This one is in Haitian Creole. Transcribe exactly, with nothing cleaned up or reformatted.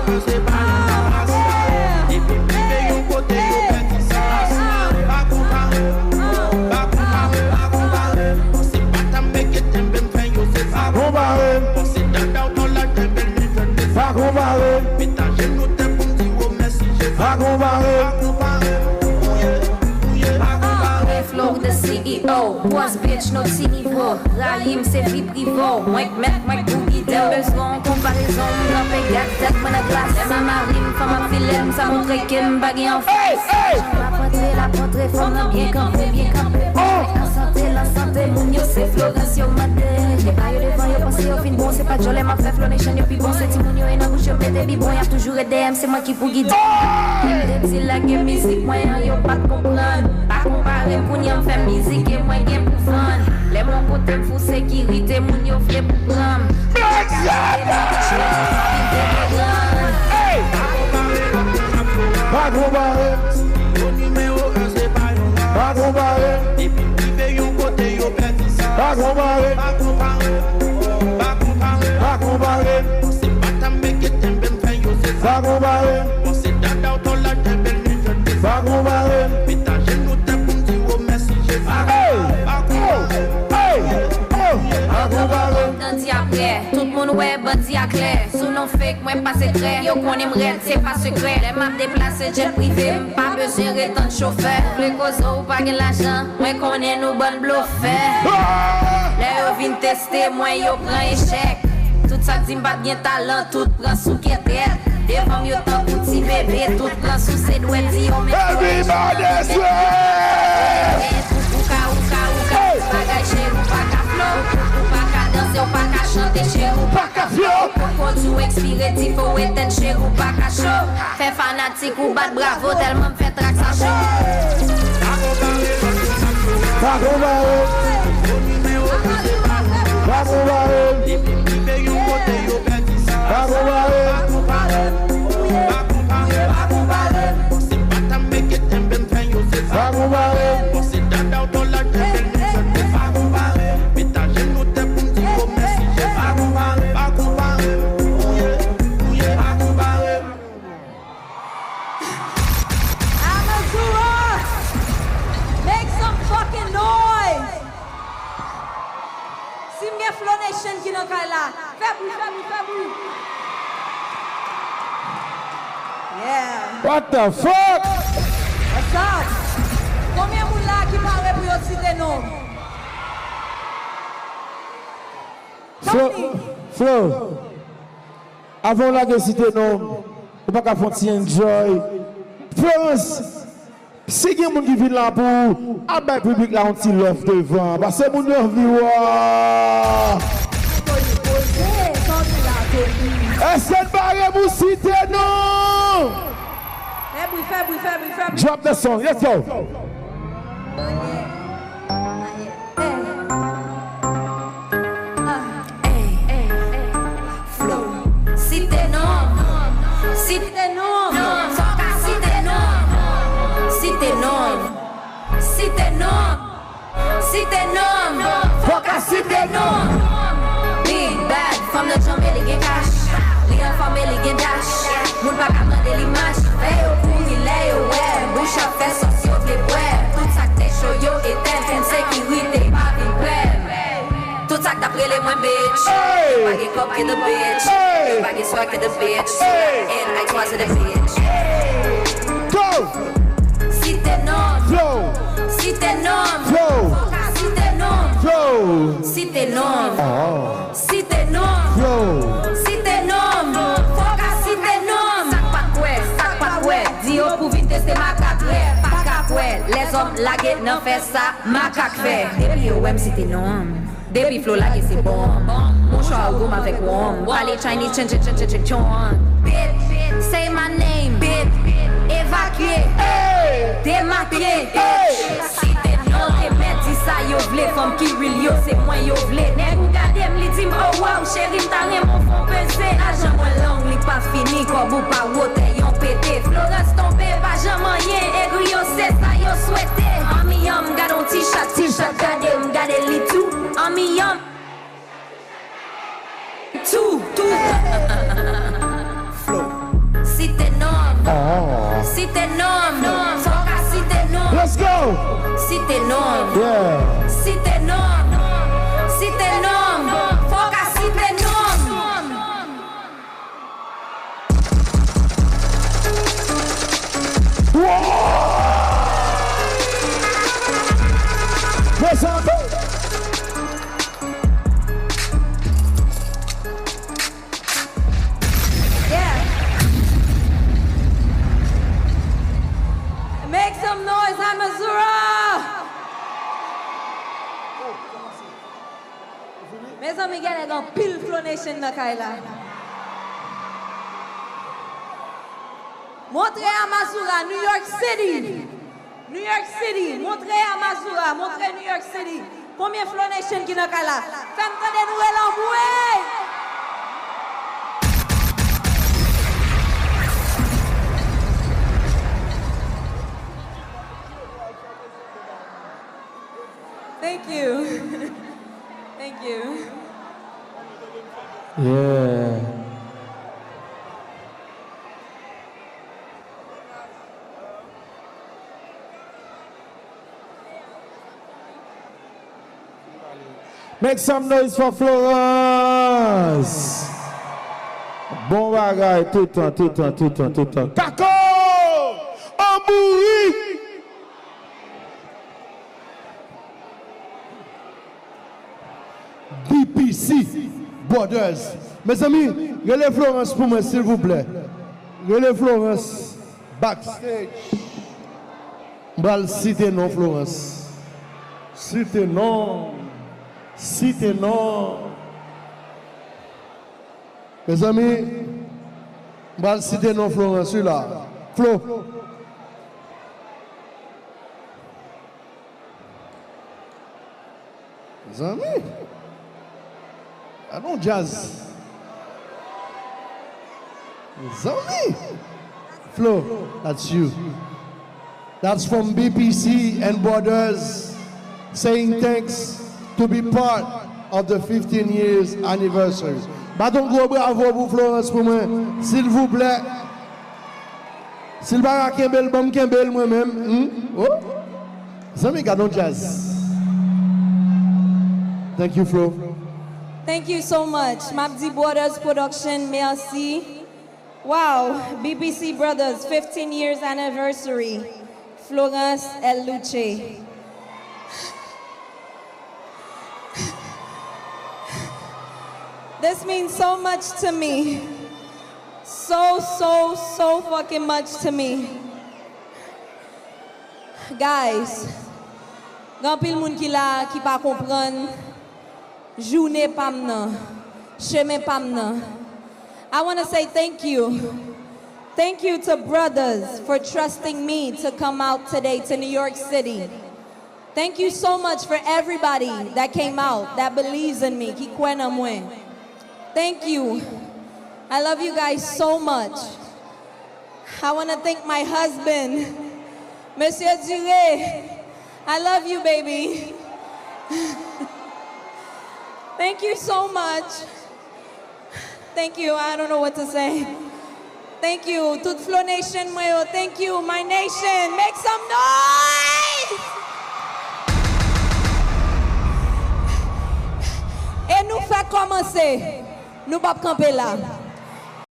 Se pa yon fason. Depi m rive yon kote, yo pèdi sans. Pa konpare, pa konpare, pa konpare. Bon, se pa ta m meke tenbe m fè yo, se pa konpare. Bon, se dada w ton laj te bèl, men jèn, se pa konpare. Met ajenou tè pou m di w mèsi, Jezi. Pa konpare. Pa konpare. Ouye, ouye, pa konpare. Flow the C E O, boss bitch, no ti nivo. Rayi m, se vi prive w. Mwen k mèt, mwen k pou gide w. Bezwen yon konparezon, m kanpe gad tèt mwen nan glas. Lè m a mari m, fanm ap file m, sa montre ke m pa gen anfas. Jan m ap antre, l ap antre, fanm nan byen kanpe, byen kanpe. An sante, l an sante, moun yo se Florence yo mande. Depa yo devan, yo panse yo fin bon, se pa djòlè m ap fè, Flow Nation yo pi bon. Se timoun yo e nan bouch yo mete bibwon, y ap toujou ret dèyè m, se mwen ki pou gide. M te di lage mizik mwen an, yo pa t konprann. Pa konpare m, kounye a m fè mizik e mwen gen pou vann. Lè m yon kote m fou sekirite, moun yo vle pou pran m. Hey! Pa konpare. Yo nimewo en, se pa yon ras. Pa konpare. Depi m rive yon kote, yo pèdi sans. Pa konpare. Pa konpare. Pa konpare. Pa konpare. Se pa ta m meke tenbe m fè yo, se pa konpare. Bon, se dada w ton laj te bèl, men jèn, se pa konpare. Met ajenou tè pou m di w mèsi, Jezi. Pa konpare. Pa konpare. Pa konpare. Bandi a prè, tout moun wè bandi a klè. Sou non fake, mwen pa sekrè. Yo konnen m rèd, se pa sekrè. Lè m ap deplase jet prive, m pa bezwen ret tann chofè. Ou vle koze, ou pa gen lajan, mwen konnen nou bann blofè. Lè yo vin teste mwen, yo pran echèk. Tout sa k di m pa t gen talan, tout pran sou kè tèt. Devan m yo tankou ti bebe, tout pran sou se dwèt, di yo men. Everybody sweat! Ou ka, ou ka, ou ka, bagay cheri, ou pa ka flow. Ou pa ka danse, ou pa ka chante cheri, ou pa ka flow. Poko di w ekspire, dife w etèn cheri, ou pa ka cho. Fè fanatik ou bat bravo, tèlman m fè trak sa cho. Pa konpare. Pa konpare. Depi m rive yon kote, yo pèdi sans. Pa konpare. Pa konpare. Pa konpare. Se pa ta m meke tenbe m fè yo, se pa konpare. Bon, se dada w ton laj te bèl, men jèn, se pa konpare. Met ajenou tè pou m di w mèsi, Jezi. Pa konpare. Pa konpare. Ouye, ouye, pa konpare. Amazura! Make some fucking noise! Si m gen Flow Nation ki nan kay la, fè bri, fè bri, fè bri! Yeah! What the fuck? What's up? Konbyen moun la ki pare pou yo site non m? Flow, Flow. Avan w lage site non m, ou pa ka fè yon ti enjoy. Florence, si gen moun ki vin la pou ou, al bay piblik la yon ti love devan, paske moun yo anvi wè. Èske n pare pou site non? Fè bri, fè bri, fè bri, fè bri. Drop the song, let's go. Flow. Site non m. Site non m. Fò w ka site non m. Site non m. Site non m. Site non m. Fò w ka site non m. Big bad, fanm nan djanm e li gen kach. Li anfòm e li gen dash. Moun pa ka mande li mach. Fè yo kouri lè yo wè. Bouch ap fè sòs yo vle bwè. Tout sa k te cho yo etèn. Pou m sekirite pa vin prè m. Tout sa k t ap rele mwen bitch. Hey! Yo pa gen kòb ke the bitch. Hey! Yo pa gen swag ke the bitch. Hey! And I was the bitch. Go! Site non m. Flow. Site non m. Flow. Fò w ka site non m. Flow. Site non m. Oh. Site non m. Flow. Site non m. Fò w ka site non m. Sa k pa kwè, sa k pa kwè. Di yo pou vin teste makak rè. Pa ka kwè. Lèzòm lage nan fè sa makak fè. Depi yo wè m site non m. Depi Flow lage se bon. Mouchwa ou goumen avèk wonm. Pale Chinese chen chen chen chen chen chon. Bitch, say my name. Bitch, evakye. Demake. Site non. Te mèt di sa yo vle. Fanm ki real yo se mwen yo vle. Nèg ou gade m li di m oh wow cheri m ta renmen w fè w peze. Lajan mwen long li pa fini kòb ou pa wotè yon pete. Florence tonbe pa janm anyen egri yo se sa yo swete. Anmiyan m gade yon ti chat ti chat gade m gade li tou. Anmiyan m tou tou. Flow. Site non m, fò w ka site non m. Let's go! Site non m. Yeah. Site non m, site non m, fò w ka site non m. Whoa! Mezanmi! Yeah. Make some noise, Amazura! Mezanmi, genlè gen anpil Flow Nation nan kay la. Montre Amazura, New York City! New York City, montre Amazura, montre New York City. Konbyen Flow Nation ki nan kay la? Fè m tande nou rele anmwe! Thank you. Thank you. Yeah. Make some noise for Florence. Bon bagay, toutan, toutan, toutan, toutan. Kako! An bourik! B P C Brothers. Mezanmi, rele Florence pou mwen, silvouplè. Rele Florence backstage. M pral site non Florence. Site non. Site non. Mezanmi, m pral site non Florence, wi la. Flo. Zanmi. Gade yon djaz. Zanmi. Flo, that's you. That's from B P C and Brothers saying thanks to be part of the fifteen years anniversary. Bat yon gwo bravo pou Florence pou mwen, silvouplè. Si l pa ka kenbe l, ban m kenbe l mwen menm. Hmm? Oh. Zanmi, gade yon djaz. Thank you, Flo. Thank you so much. M ap di Brothers Production mèsi. Wow, B P C Brothers fifteen years anniversary. Florence El Luce. This means so much to me. So, so, so fucking much to me. Guys, gen anpil moun ki la ki pa konprann jounen pa m nan, chemen pa m nan. I want to say thank you. Thank you to Brothers for trusting me to come out today to New York City. Thank you so much for everybody that came out, that believes in me, ki kwè nan mwen. Thank you. I love you guys so much. I want to thank my husband, Monsieur Dure. I love you, baby. Thank you so much. Thank you. I don't know what to say. Thank you. Tout Flo Nation mwen yo. Thank you, my nation. Make some noise! E nou fèk kòmanse. Nou p ap kanpe la.